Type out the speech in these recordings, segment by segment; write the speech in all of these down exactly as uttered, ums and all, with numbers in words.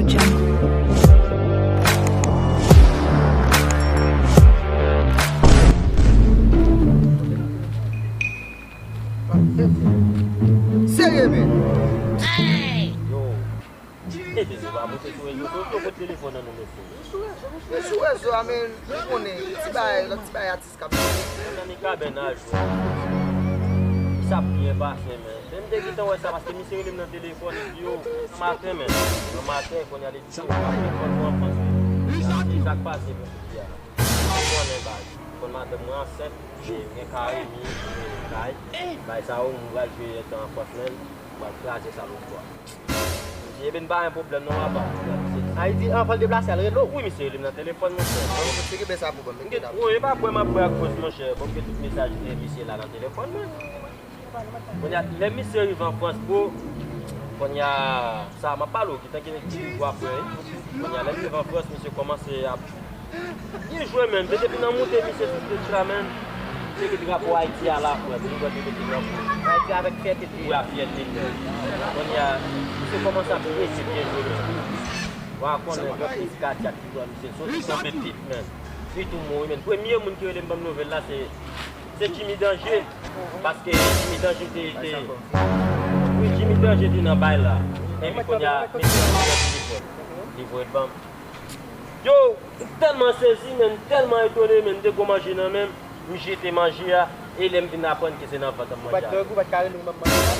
Jungle. Serye, men. Yo, tete nou pa pote sou rezo sosyo, kot telefòn nan nou mesye? Nou sou rezo, nou sou rezo a, men ou konnen, ti bagay, lòt ti bagay atis k ap fè. Nan mi kabèn a jwe. Sa ap byen pase, men. Men m te gentan wè sa, paske misye rele m nan telefòn, epi yo, nan maten, men. Nan maten, kounye a li di, "Yo, pa telefòn pou anfans, wi." Se sa k pase pou figi a. Ou konnen, baz. Konn madanm mwen ansent, men gen kare mi, gen kay. Bay sa yo, m pral jwe etan anfans, men. M pral kraze sa lòt bò. Ebyen, pa gen pwoblèm non, papa. Sa vle di, anvan l deplase, al rele w? Wi, misye rele m nan telefòn, monchè. Bon, misye kenbe sa pou mwen, men. Wi, e pa kwè m ap kwè ak fòs, monchè. Bon, m gen tout mesaj misye la nan telefòn mwen. Kounye a, lè misye rive an Frans, bro, kounye a, sa, m ap pale w, gentan gen ti vwa frè, wi. Kounye a, lè m rive an Frans, misye kòmanse ap Byen jwe, menn. Se depi nan moute misye sou stage la, menn. Misye gen drapo Ayiti a la, frè. Li wè li mete drapo Ayiti avèk fyète li. Wi, a fyète li. Kounye a, misye kòmanse ap prese byen jwe, menn. Wa konnen, lòt kriz kadyak ki pran misye. Soti tonbe pip, menn. Li tou mouri, menn. Premye moun ki rele m ban m nouvèl la, se, se Jimmy Danger. Paske Jimmy Danger te, te, wi, Jimmy Danger te nan bay la. Epi kounye a, misye te nan telefòn. Li voye l ban m. Yo, m tèlman sezi, men, m tèlman etone, men, m te gwo manje nan men m, m jete manje a, e lè m vin aprann ke se nan vant an manje a. Ou pa t dòmi, ou pa t ka rele m ap manje la?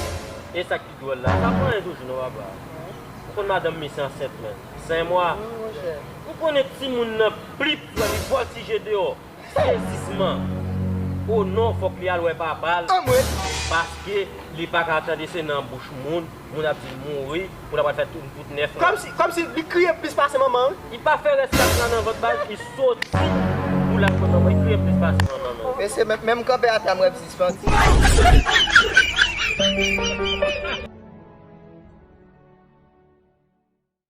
E sa k pi dwòl la, sa pa anyen toujou non, papa. Ou konn madanm misye ansent, men, senk mwa. Wi, monchè. Ou konnen timoun nan plip, frè, li vòltije deyò. Sezisman. O non, fòk li al wè papa l. Anmwey! Paske li pa ka tande se nan bouch moun, moun ap di l mouri, moun ap al fè tout, tout nèf lan. Kòmsi, kòmsi li kriye plis pase manman l. Li pa fè rès kat lan nan vant baz, li soti pou l al wè manman, li kriye plis pase manman l. Mesye, menm, menm kanpe atè a, m wè m sispann.